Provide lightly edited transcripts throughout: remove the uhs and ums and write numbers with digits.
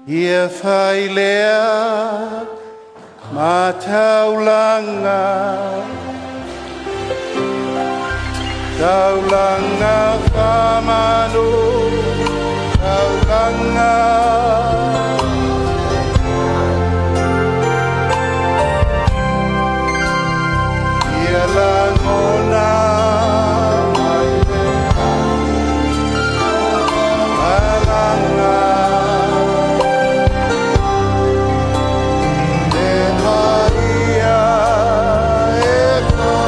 Ia fai lea ma taulaga, taulaga faamanu, taulaga. Ia lagona mai le agaga le paia e foia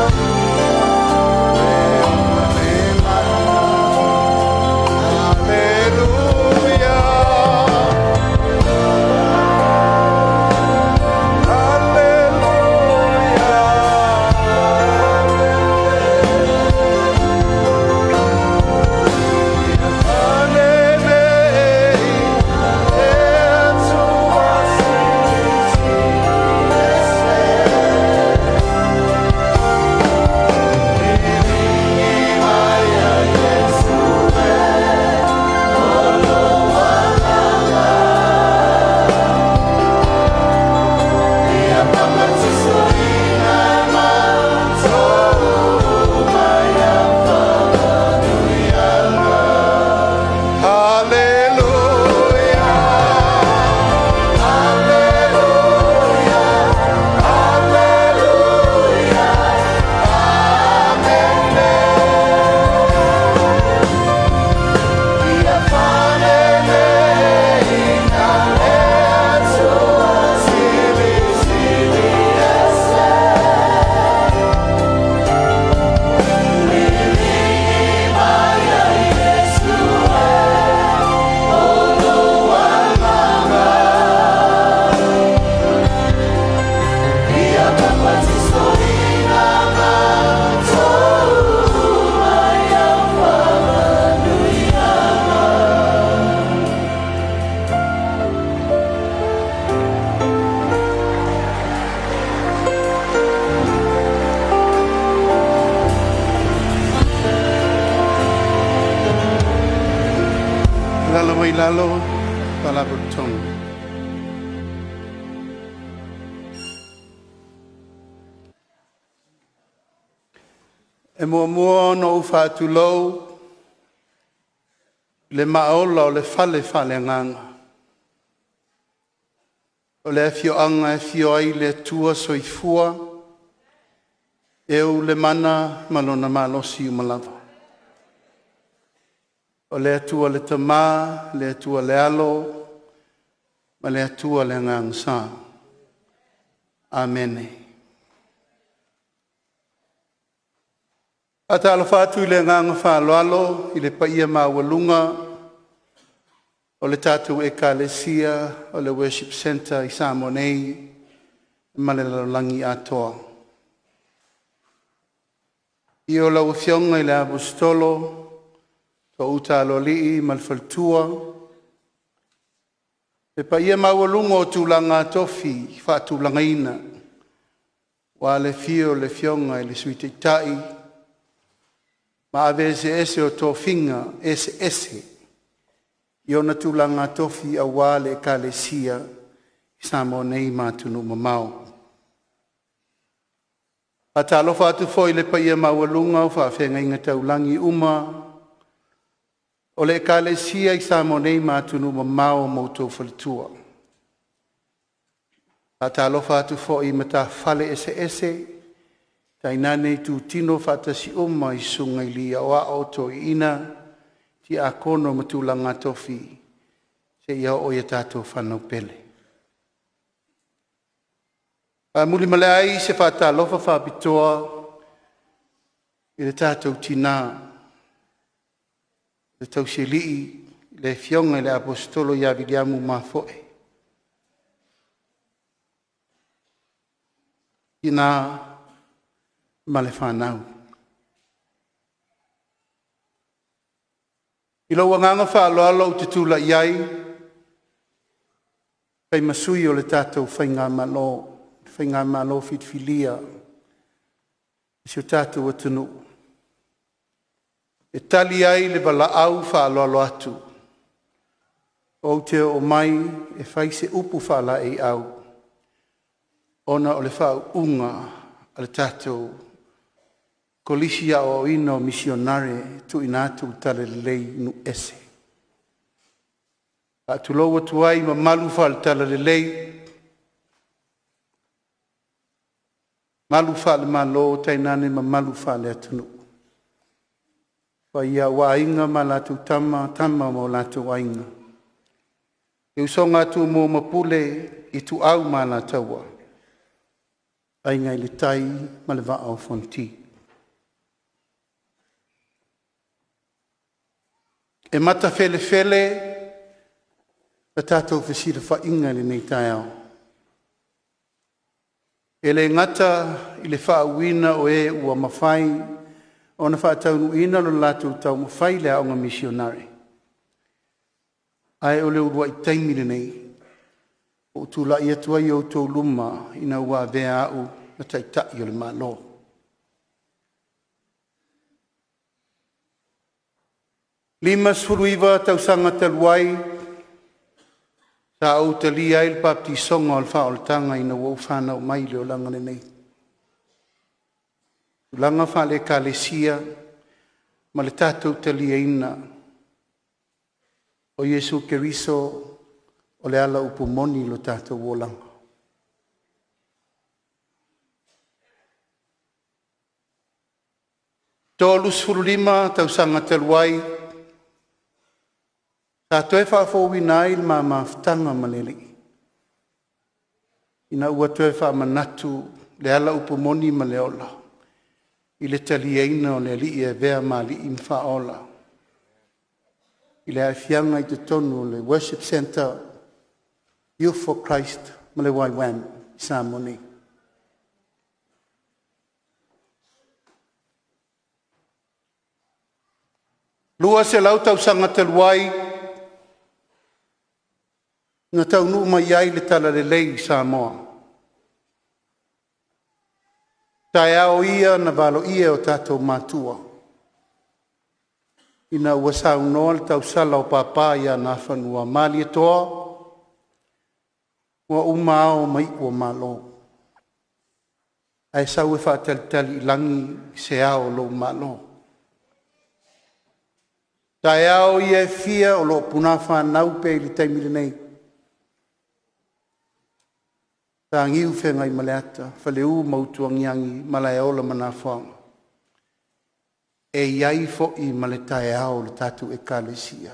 le ola le mana. Aleluia, Aleluia, Ia fanene i le Atua Silisili Ese. Liligi mai ia Iesu e o lou agaga. Ia papatisoina matou uma ia faamanuiaga. Hallelujah, Hallelujah, Hallelujah, Amen. Ia fanene ina le Atua Silisili Ese. Liligi mai ia Iesu e o lou agaga. Ia papatisoina matou uma ia faamanuiaga. Lalo mai lalo Faalapotopotoga. E muamua ona ou faatulou i le maaola o le fale faaleagaga. O le afioaga e afio ai le Atua Soifua, e ou le mana ma lona malosi uma lava. O le Atua le Tama, le Atua le Alo, ma le Atua le Agaga Sa. Amene. Faatalofa atu i le agaga faaaloalo i le paia maualuga o le tatou Ekalesia o le Worship Centre i Samoa nei ma le lalolagi atoa. I o lau Afioga i le Aposetolo, To'uta Aloalii ma le Faletua, le paia maualuga o tulaga tofi faatulagaina, ua le afio o le Afioga i le Sui Taitai ma ave eseese o tofiga eseese i ona tulaga tofi aua le Ekalesia i Samoa nei ma atunuu mamao. Faatalofa atu foi i le paia maualuga o faafeagaiga taulagi uma o le Ekalesia i Samoa nei ma atunuu mamao ma outou faletua. Faatalofa atu foi i matafale eseese, tainane itutino faatasi uma i susuga i alii aoao, toeaiina, tiakono ma tulaga tofi, seia oo ia tatou fanau pele. Faamuli ma le ai se faatalofa faapitoa i le tatou tina, le tausialii, le Afioga i le Aposetolo ia Viliamu Mafoe. Tina ma le fanau. I lou agaga faaaloalo ou te tulai ai, fai ma sui o le tatou Faigamalo, Faigamalo filifilia i si o tatou atunuu, e tali ai le valaau faaaloalo atu Ou te oo mai e fai se upu faalaeiau ona o le faauuga a le tatou Kolisi Aoaoina o Misionare e tuuina atu le Talalelei i nuu ese. Faatulou atu ai i mamalu faale-Talalelei, mamalu faale-Malo tainane mamalu faale-atunuu. Paia aua Aiga ma latou Tama, Tama ma o latou Aiga, le usoga a Tumua ma Pule, Ituau ma Alataua, Aiga i le Tai ma le Vaa o Fonoti. E matafelefele le tatou fesilafaiga i lenei taeao, e le gata i le faauuina o e ua mafai ona faataunuuina lo latou taumafai i le aoga misionare, ae o le uluai taimi lenei ua ou tulai atu ai i o outou luma ina ua avea au ma Taitai o le Malo. E 59 tausaga talu ai sa ou talia ai le papatisoga o le faaolataga ina ua ou fanau mai i le olaga lenei. Tulaga faale-Ekalesia ma le tatou taliaina o Iesu Keriso o le ala upu moni i lo tatou olaga. E 35 tausaga talu ai, sa toe faafouina ai le ma mafutaga ma le Alii, ina ua toe faamanatu le ala upu moni ma le ola i le taliaina o le Alii e avea ma Alii ma Faaola i le aafiaga i totonu o le Worship Centre, Youth for Christ ma le YWAM i Samoa nei. 200 tausaga talu ai na taunuu mai ai le Talalelei i Samoa. Taeao ia na valoia e o tatou matua ina ua saunoa le tausala o Papa ia Nafanua, Malietoa, ua uma ao ma iu o Malo, ae sau e faatalitali i lagi se ao o lou Malo. Taeao ia e fia o lo o punafānau pea i le taimi lenei, Mataniu Feagaimaleata, Faleu ma Utuagiagi, Malaeola ma Nafoaga. E i ai foi ma le taeao o le tatou Ekalesia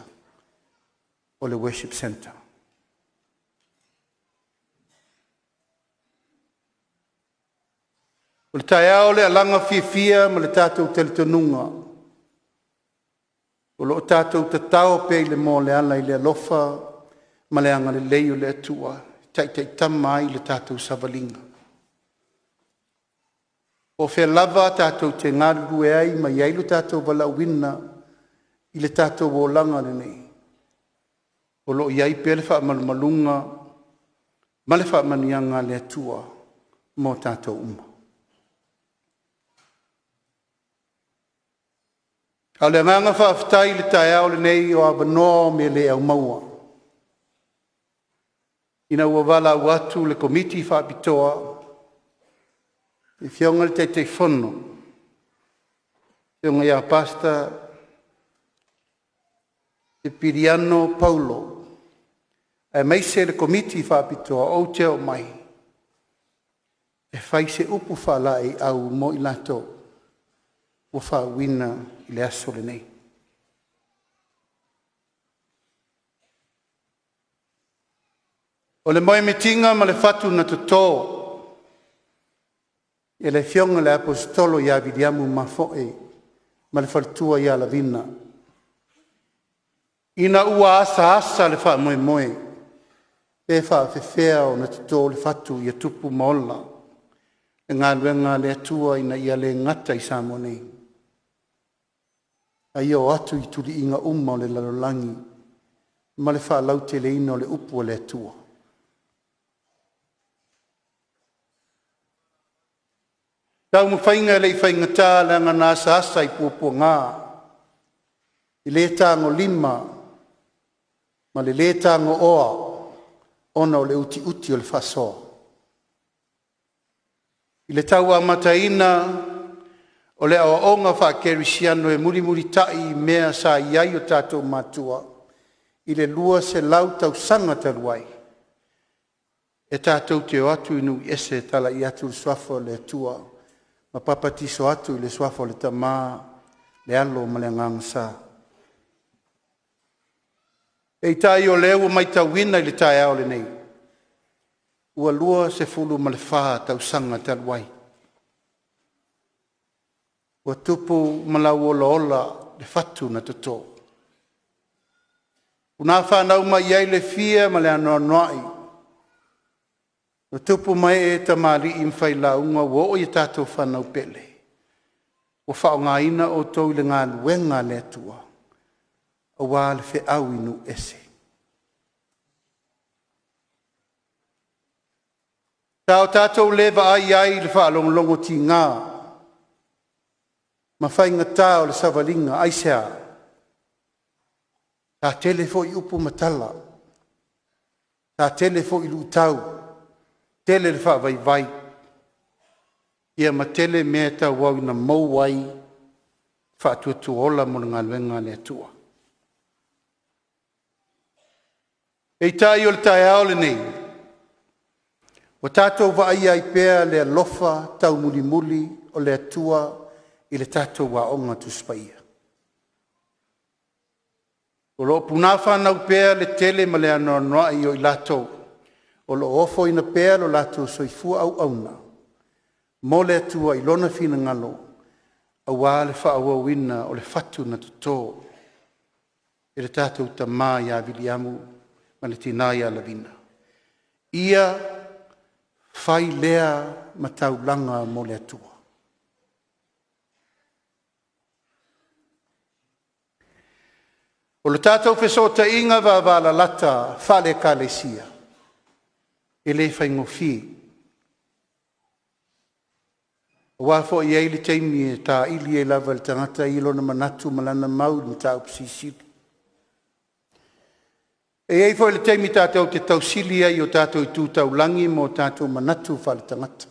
o le Worship Centre. O le taeao o le alaga fiafia ma le tatou talitonuga o lo o tatou tatao pea i le moa o le ala i le alofa ma le agalelei o le Atua e taitaitama ai le tatou savaliga. Po o fea lava tatou te galulue ai ma i ai lo tatou valaauina i le tatou olaga lenei, o lo o i ai pea le faamalumaluga ma le faamanuiaga a le Atua mo tatou uma. A o le agaga faafetai i le taeao lenei o avanoa o mea le au maua, ina ua valaau atu le Komiti Faapitoa, le Afioga i le Taitaifono, le Afioga ia Pastor Sipiliano Paulo, aemaise le Komiti Faapitoa, ou te oo mai e fai se upu faalaeiau mo i latou ua faauuina i le aso lenei. O le moemitiga ma le fatu na toto e le Afioga i le Aposetolo ia Viliamu Mafoe ma le faletua ia Lavina, ina ua asaasa le faamoemoe, pe faafefea ona toto le fatu ia tupu ma ola le galuega a le Atua ina ia le gata i Samoa nei, a ia oo atu i tuluiga uma o le lalolagi ma le faalauteleina o le upu a le Atua. Taumafaiga e le i faigata leaga na asaasa i puapuaga, e le tagolima ma le lē tagooa ona o le utiuti o le faasoa. I le tau amataina o le aoaoga faakerisiano e mulimulita'i i mea sa i ai o tatou matua i le 200 tausaga talu ai, e tatou te o atu i nuu ese e talai atu le Suafa o le Atua ma papatiso atu i le Suafa o le Tama, le Alo ma le Agaga Sa. Peitai o lea ua matauina i le taeao lenei, ua 24 tausaga talu ai, ua tupu ma lauolaola le fatu na toto, ua fanau mai ai le fia ma le anoanoai o tupu ma ee tamalii ma failauga ua oo i tatou fanau pele, ua faaaogaina outou i le galuega a le Atua aua le feau i nuu ese. Sa o tatou le vaai ai i le faalogologo tiga ma faigata o le savaliga. Aisea? Sa tele foi upu ma tala, sa tele foi luitau, tele le faavaivai, ia ma tele mea e tauau ina maua ai faatuatuaola mo le galuega a le Atua. Peitai o le taeao lenei, ua tatou vaaia ai pea le alofa taumulimuli o le Atua i le tatou Aoga Tusi Paia. O lo o punafānau pea le tele ma le anoanoai o i latou o lo o ofoina pea lo latou soifua auauna mo le Atua i Lona finagalo aua le faaauauina o le fatu na toto e le tatou tama ia Viliamu ma le tina ia Lavina. Ia fai lea ma taulaga mo le Atua. O le tatou fesootaiga vavalalata faale-Ekalesia, e le faigofie, aua foi e i ai le taimi e taili ai lava e le tagata ia lona manatu ma lana mau i le mataupu silisili. E i ai foi le taimi tatou te tausili ai i o tatou tu taulagi ma o tatou manatu faaletagata.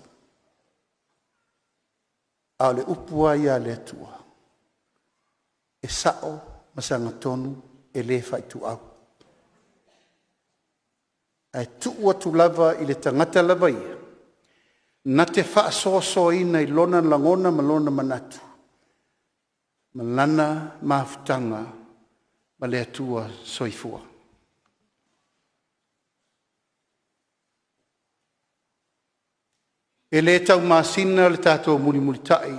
A o le upu lava ia a le Atua, e sao ma sagatonu, e le faaituau. Ae tuu atu lava i le tagata lava ia na te faasoasoaina i lona lagona ma lona manatu ma lana mafutaga ma le Atua Soifua. E le taumasina le tatou mulimulitai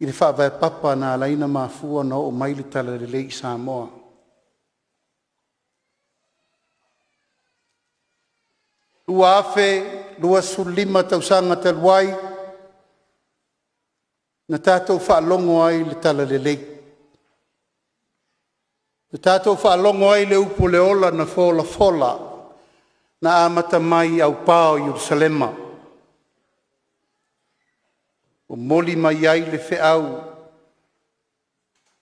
i le faavae papa na ala ai ona mafua ona oo mai le Talalelei i Samoa. 2025 tausaga talu ai, na tatou faalogo ai i le Talalelei, na tatou faalogo ai i le upu o le ola na folafola na amata mai i aupa o Ierusalema, momoli mai ai le feau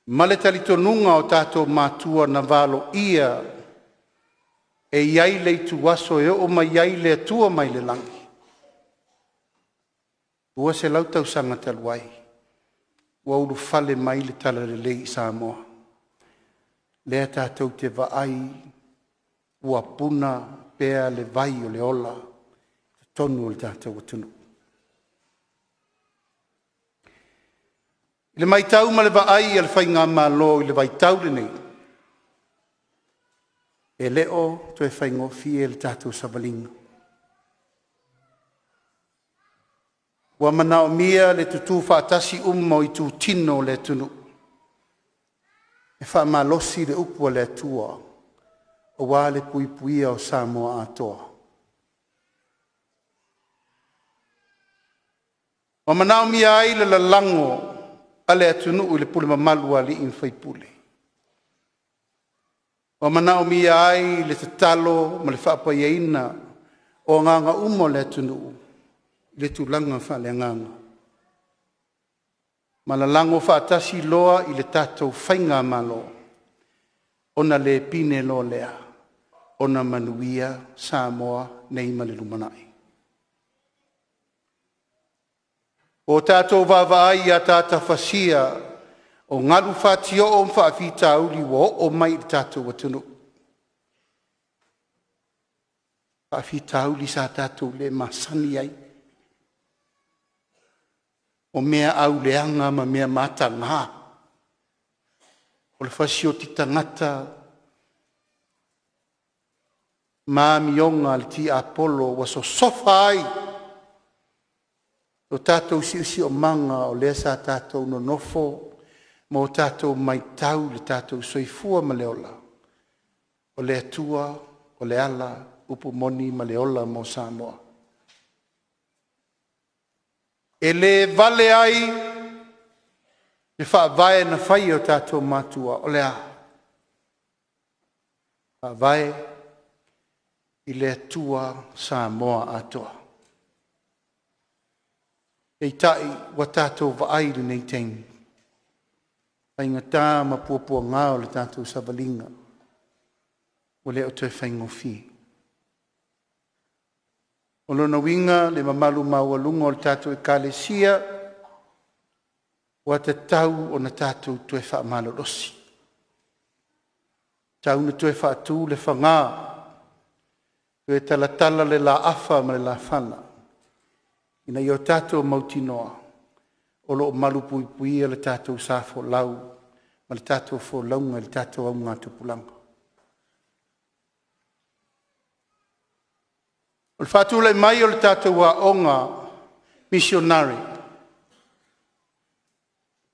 ma le talitonuga o tatou matua na valoia e i ai le ituaso e oo mai ai le Atua mai le lagi. 200 tausaga talu ai ua ulufale mai le Talalelei i Samoa, lea tatou te vaai ua puna pea le vai o le ola i totonu o le tatou atunuu. I le matau ma le vaai a le Faigamalo i le vaitau lenei, e le o toe faigofie le tatou savaliga. Ua manaomia le tutu faatasi uma o itutino o le atunuu e faamalosi le upu a le Atua aua le puipuia o Samoa atoa. Ua manaomia ai le lalago a le atunuu i le pule mamalu a alii ma faipule. Ua manaomia ai le tatalo ma le faapaiaina o agaga uma o le atunuu i le tulaga faaleagaga ma lalago faatasi loa i le tatou faigamalo, ona le pine loa lea ona manuia Samoa nei ma le lumanai. Ua tatou vaavaai i ataata fasia o galu fatioo ma faafitauli ua oo mai i le tatou atunuu, faafitauli sa tatou le masani ai, o meaau leaga ma mea mataga, o le fasioti tagata ma amioga a le tiapolo ua sosofa ai lo tatou siosiomaga o lea sa tatou nonofo ma o tatou matau i le tatou soifua ma le ola, o le Atua o le ala, upu moni ma le ola mo Samoa. E le vale ai le faavae na fai e o tatou matua, o le a? Faavae i le Atua Samoa atoa. Peitai ua tatou vaai i lenei taimi, faigata ma puapuaga o le tatou savaliga, ua le o toe faigofie. O lona uiga le mamalu maualuga o le tatou Ekalesia, ua tatau ona tatou toe faamalolosi, tatau ona toe faatu le faga, toe talatala le laafa ma le lafala, ina ia o tatou mautinoa o lo o malupuipuia le tatou sa folau ma le tatou folauga i le tatou augatupulaga. O le faatulai mai o le tatou aoga misionare,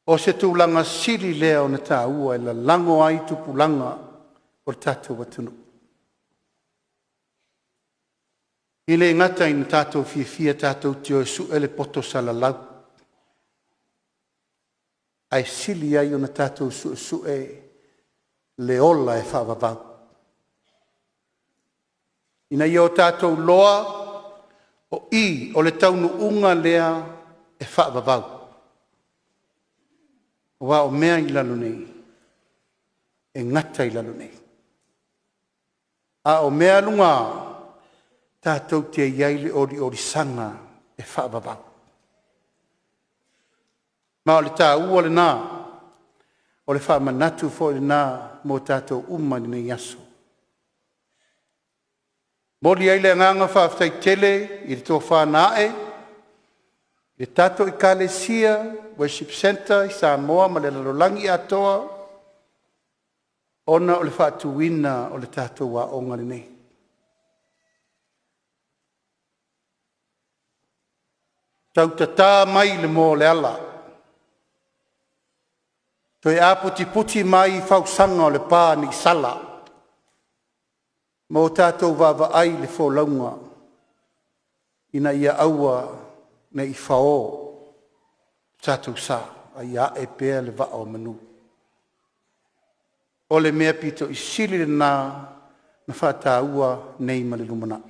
o se tulaga sili lea ona taua e lalago ai tupulaga o le tatou atunuu. E le gata ina tatou fiafia tatou te o e sue le poto salalau, ae sili ai ona tatou suesue le ola e faavavau, ina ia o tatou iloa o i o le taunuuga lea e faavavau. Aua o mea i lalo nei, e gata i lalo nei, a o mea luga, tatou te i ai i le oliolisaga e faavavau. Ma o le taua lena, o le faamanatu foi lena mo tatou uma i lenei aso. E momoli ai le agaga faafetai tele i le tofa na ae i le tatou Ekalesia Worship Centre i Samoa ma le lalolagi atoa, ona o le faatuina o le tatou aoga lenei. Tau tata mai le moa o le ala, toe aputiputi mai fausaga o le pa nei sala, ma o tatou vaavaai i le folauga ina ia aua ne i fao lo tatou sa, a ia ae pea le vaa o manu. O le mea pito i sili lena na faataua nei ma le lumanai.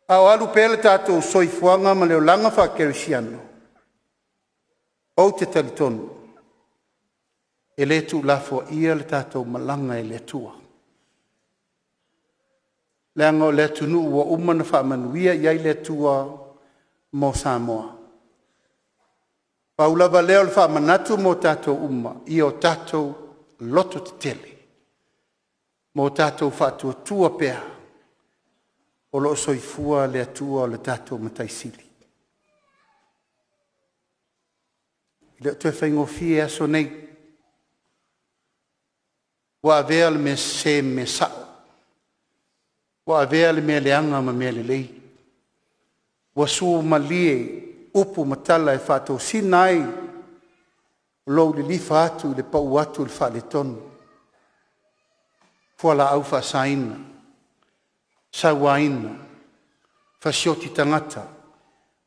A o alu pea le tatou soifuaga ma le olaga faakerisiano, ou te talitonu e le tuulafoaia le tatou malaga e le Atua, leaga o le atunuu ua uma ona faamanuia i ai le Atua mo Samoa. Pau lava lea o le faamanatu mo tatou uma, ia o tatou lototetele ma o tatou faatuatua pea o lo o soifua le Atua o le tatou Matai Sili. E le o toe faigofie aso nei, ua avea le mea sese ma mea sao, ua avea le mea leaga ma mea lelei, ua suamalie upu ma tala e faatosina ai lou lilifa atu i le pau atu i le faaletonu, fualaau faasaina, sauaina, fasioti tagata,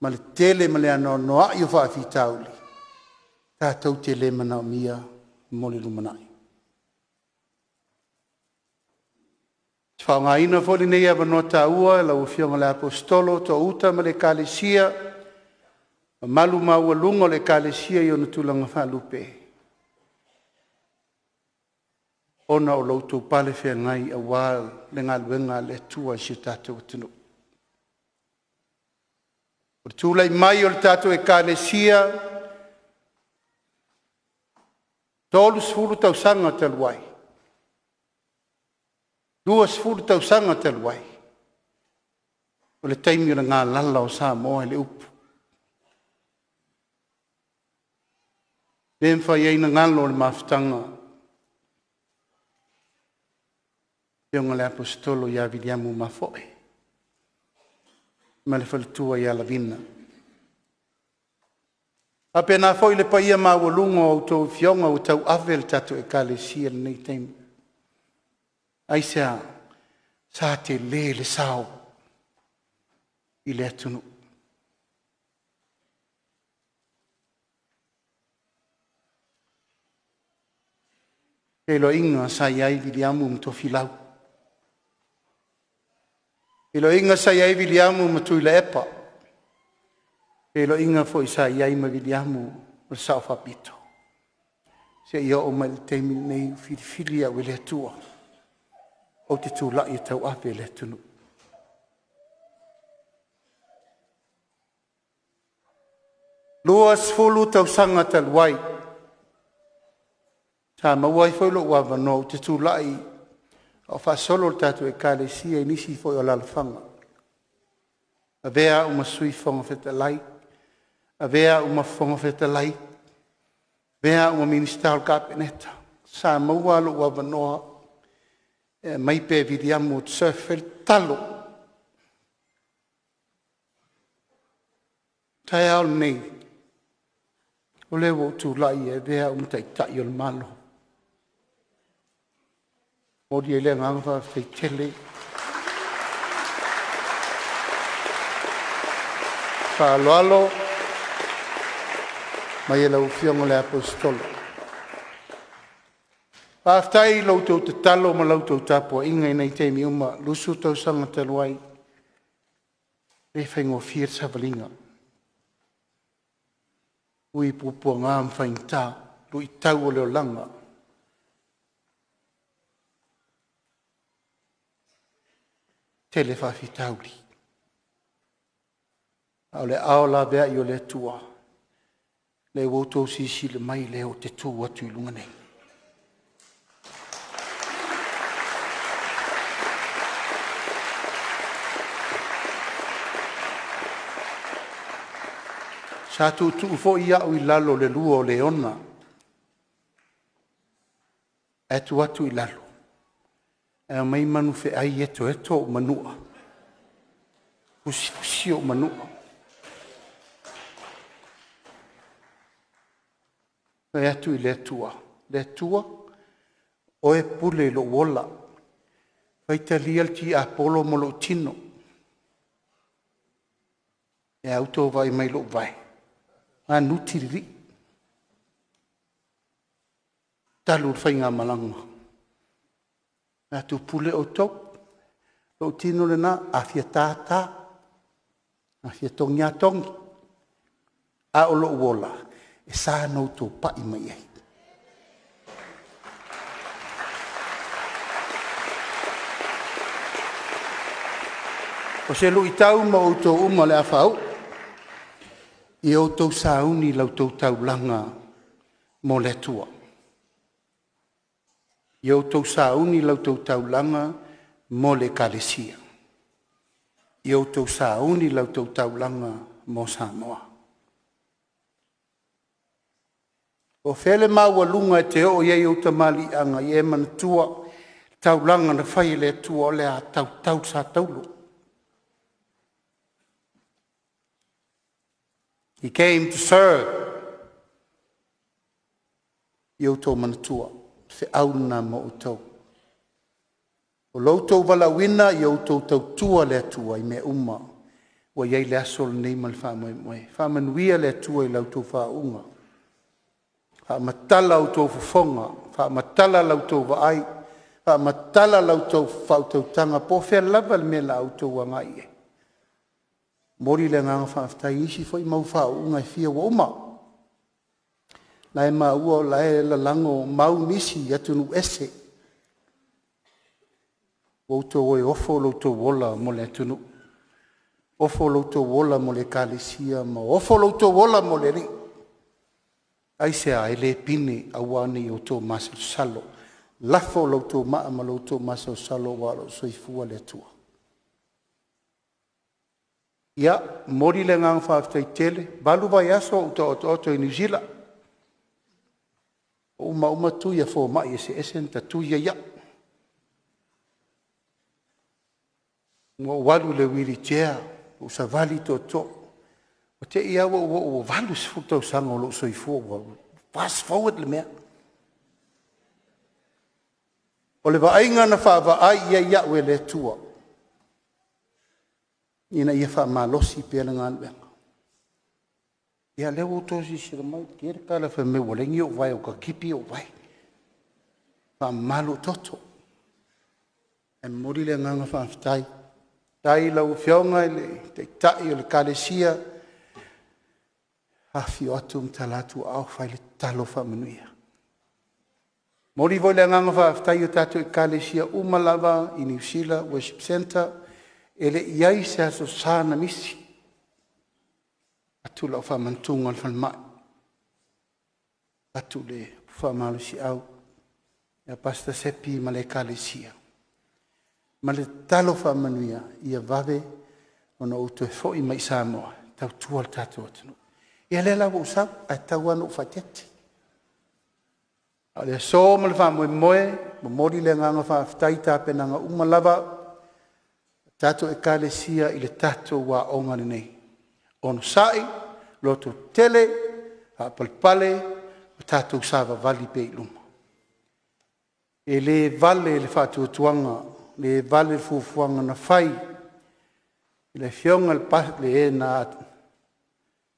ma le tele ma le anoanoai o faafitauli tatou te le manaomia mo le lumanai. Ou te faaaogaina foi lenei avanoa taua lau Afioga i le Aposetolo Toouta ma le Ekalesia, mamalu maualuga o le Ekalesia i ona tulaga faalupe, Ona o lo outou pale feagai aua le galuega a le Atua i si o tatou atunuu. O le tulai mai o le tatou Ekalesia 30 tausaga talu ai, 20 tausaga talu ai, o le taimi o le galala o Samoa i le upu. E le mafai ai ona galo le mafutaga a le Afioga i le Aposetolo ia Viliamu Mafoe ma le faletua ia Lavina. E faapena foi le paia maualuga o a outou afioga ua tauave le tatou Ekalesia i lenei taimi. Aisea? Sa tele le sao i le atunuu. Feiloaiga sa i ai Viliamu ma Tofilau, feiloaiga sa i ai Viliamu ma Tuilaepa, feiloaiga foi sa i ai ma Viliamu o le Sao Faapito, seia oo mai i le taimi lenei ua filifili au e le Atua ou te tulai e tauave le atunuu. 20 tausaga talu ai, sa maua ai foi lou avanoa ou te tulai a o faasolo le tatou Ekalesia i nisi foi o alaalafaga, avea au ma Sui Fofoga Fetalai, avea au ma Fofoga Fetalai, avea au ma Minisita o le Kapeneta. Sa maua lou avanoa e aumai pea e Viliamu ou te sau e fai le tatalo. O le taeao lenei, o lea ua ou tulai e avea au ma Taitai o le Malo. E momoli ai le agaga faafetai tele faaaloalo mai lau Afioga i le Aposetolo. Faafetai i la outou tatalo ma la outou tapuaiga i nei taimi uma, 20 tausaga talu ai, e le faigofie le savaliga, e ui i puapuaga ma faigata, luitau o le olaga, tele faafitauli. A o le aao laveai o le Atua, lea ua outou silasila mai o lea ou te tu atu i luga nei. Sa tuutuu foi au i lalo i le lua o leona, ae tuu atu i lalo, ae omai manufeai e etoeto ou manua, fusifusi ou manua. Fai atu i le Atua, le Atua, o Oe e pule i lou ola, faitalia le tiapolo ma lou tino. Ae a outou vaai mai i lou vae? Anuti le alii, talu le faigamalaga. Fai atu, pule outou, lou tino lena, a fia ta, ta, a fia togi lava, togi. A o lou ola, e sa ona outou pai mai i ai. O se luitau mo outou uma o le a faauu, ia outou sauni i la outou taulaga mo le Atua. Ia outou sauni i la outou taulaga mo le Ekalesia. Ia outou sauni i la outou taulaga mo Samoa. O fea le maualuga e te oo i ai ou tamaliiaga, ia e manatua, taulaga na fai e le Atua o le a tautau le sa taulo. He came to serve. Ia outou manatua, feau lena mo outou. O lo outou valaauina, ia outou tautua le Atua i mea uma ua i ai le aso lenei ma le faamoemoe. Faamanuia le Atua i la outou faauuga, faamatala outou fofoga, faamatala la outou vaai, faamatala la outou faautautaga, po o fea lava le mea o le a outou agai i ai. E momoli le agaga faafetai i isi foi mau faauuga e fia ua uma. O la e maua o la e lalago mau nisi i atunuu ese. Ua outou o e ofo lo outou ola mo le atunuu, ofo lo outou ola mo le Ekalesia ma ofo lo outou ola mo le Alii. Aisea? E le pine aua ne i outou masalosalo. Lafo lo outou maa ma lo outou masalosalo aua o lo o soifua le Atua. Ia, momoli le agaga faafetai tele. E 8 vaiaso o ou taotooto i Niu Sila, ua uma uma tui a fomai eseese na ta tui ai au. Ua ou alu i le wheelchair, ua ou savali tootoo, ua te i lava ua ou oo ua 80 tausaga o lou soifua, ua fast forward le mea. O le vaaiga na vaavaai i ai au e le Atua ina ia faamalosi pea le galuega. Ia o lea ua outou silasila mai, e tetele le tala fai mai ua leai ni ou vae ua tatipi ou vae, faamama lou toto. Ae momoli le agaga faafetai. Faafetai i lau Afioga i le Taitai o le Ekalesia, afifio atu ma tala atu aao fai le tatalo faamanuia. E momoli foi le agaga faafetai i tatou Ekalesia uma lava i Niu Sila Worship Centre, e le i i ai se Aso Sa na misi, avatu lau faamanatuga o le falemai, avatu le faamalosiau ia Pastor Sepi ma le Ekalesia ma le tatalo faamanuia ia vave ona ou toe foi mai i Samoa e tautua le tatou atunuu. Ia lea la ua ou sau, ae tatau lava ona ou faaeteete. A o le aso ma le faamoemoe, e momoli le agaga faafetai i tapenaga uma lava a tatou Ekalesia i le tatou aoga lenei. Onosai, lototetele, faapalepale, ma tatou savavali pea i luma. E le vale le faatuatuaga, le vale le fuafuaga na fai e le Afioga i le na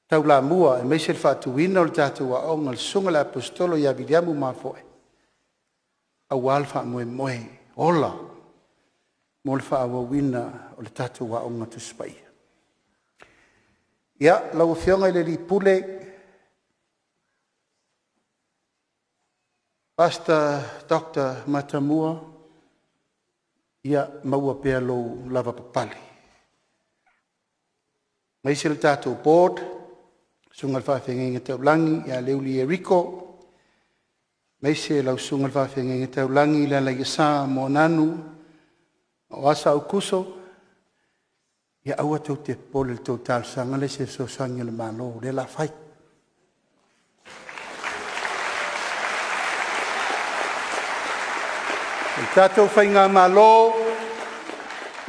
taulamua aemaise le faatuina o le tatou aoga, le Susuga i le Aposetolo ia Viliamu Mafoe, aua le faamoemoe ola mo le faaauauina o le tatou Aoga Tusi Paia. Ia, lau Afioga i le Alii Pule, Pastor Dr. Matamua, ia maua pea lou lavapapale, aemaise le tatou board, susuga i le faafeagaiga taulagi ia Leuly Eriko, aemaise lau susuga i le faafeagaiga taulagi Lealaiasa Moananu ma Asa Aukuso. Ia aua tou te popole i le tou talosaga lea i se fesoasoani a le Malo, o lea o le a fai. O le tatou faigamalo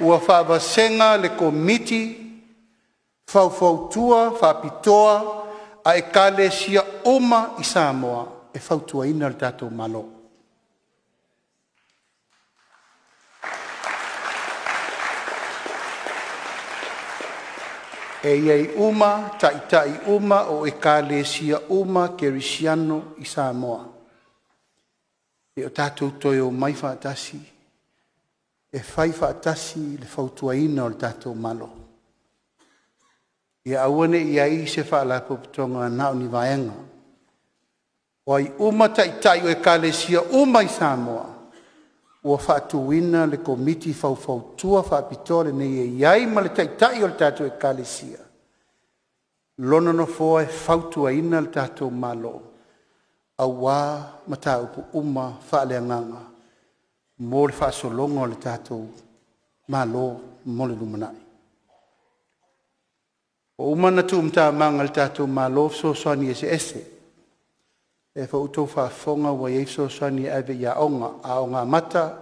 ua faavasega le Komiti Faufautua Faapitoa a Ekalesia uma i Samoa e fautuaina le tatou Malo. E i ai uma taitai uma o Ekalesia uma kerisiano i Samoa. E o tatou toe omai faatasi e fai faatasi le fautuaina o le tatou Malo. Ia aua ne i i ai se faalapotopotoga na o ni vaega. O ai uma taitai o Ekalesia uma i Samoa, ua faatuina le Komiti Faufautua Faapitoa lenei e i ai ma le Taitai o le tatou Ekalesia, lona nofoa e fautuaina le tatou Malo aua mataupu uma faaleagaga mo le faasologa o le tatou Malo mo le lumanai. Ua uma ona tuumatamaga e le tatou Malo fesoasoani eseese. O lea foi ua outou faafofoga ua i ai fesoasoani e ave i aoga, Aoga Amata,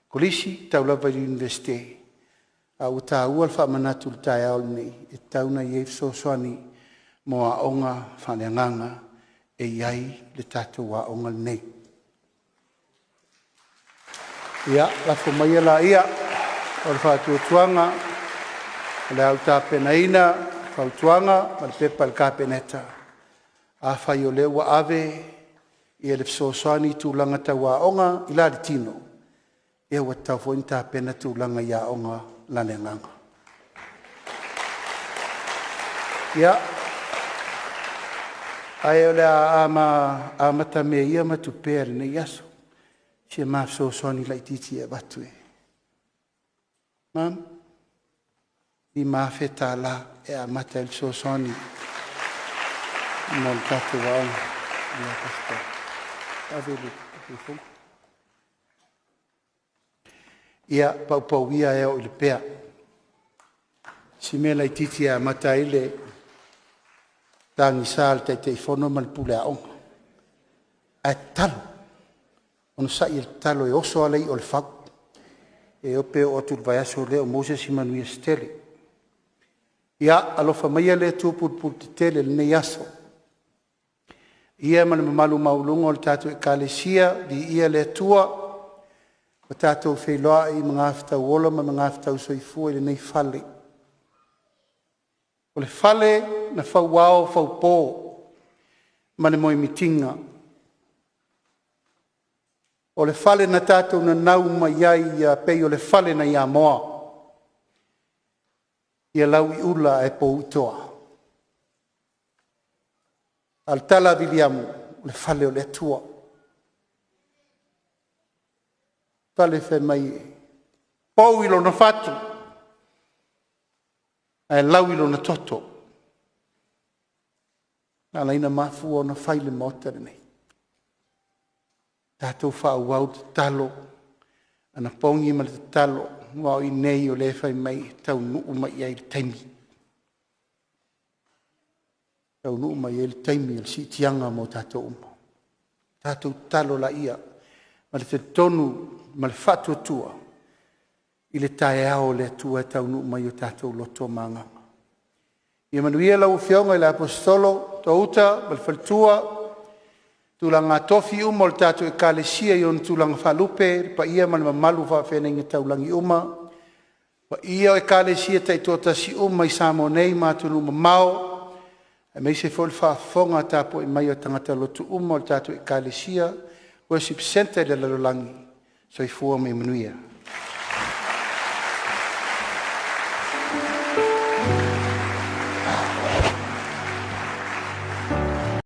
Kolisi e tau lava i le Iunivesite, a ua taua le faamanatu i le taeao lenei, e tatau ona i ai fesoasoani mo aoga faaleagaga e i ai le tatou aoga lenei. Ia, lafo maia laia o le faatuatuaga o le a ou tapenaina fautuaga ma le pepa a le Kapeneta. Afai o lea ua ave le fesoasoani i tulaga tau aoga i la le tino, ia ua tatau foi ona tapena tulaga i aoga i la le agaga. Ia, ae o le a amatamea ia ma tupea i lenei aso i si a ma fesoasoani laitiiti e avatu e Ma'am, $5,000 e amata ai le fesoasoani mo le tatou aoga. Ia, faafetai. Ave le telefoni. Ia, paupau ia e oo i Lepea. Si mea laitiiti e amata ai le tagisa a le Taitaifono ma le Pule Aoga. Ae tatalo, onosai e tatalo e oso lava le ia o le fau. E le iloa pe oo atu i le vaiaso lea o maua se isi manuia se tele. Ia, alofa maia le Atua pulepuletetele i lenei aso, ia ma le mamalu maualuga o le tatou Ekalesia, viia le Atua ua tatou feiloai i magafetau ola ma magafetau soifua i lenei fale. O le fale na fauao faupo ma le moemitiga. O le fale na tatou nanau mai ai e pei o le fale nai Amoa, ia lauiula ae pouitoa. A o le tala a Viliamu, o le fale o le Atua. Le fale fai mai e pou i lona fatu ae lau i lona toto. Na ala ai ona mafua ona fai le Maota lenei. Tatou faaauau le tatalo, anapogi ma le tatalo, aua o i inei o lea e fai mai e taunuu mai i ai le taimi, e taunuu mai i ai le taimi o le siitiaga mo tatou uma. Tatou tatalo laia ma le talitonu ma le faatuatua i le taeao o le Atua e taunuu mai i o tatou loto ma agaga. Ia manuia lau Afioga i le Aposetolo Touta ma le faletua, tulaga tofi uma o le tatou Ekalesia i ona tulaga faalupe, le paia ma le mamalu o faafeagaiga taulagi uma, paia o Ekalesia taitoatasi uma i Samoa nei ma atunuu mamao, aemaise foi le faafofoga tapuai mai a tagata lotu uma o le tatou Ekalesia Worship Centre i le lalolagi, soifua ma ia manuia.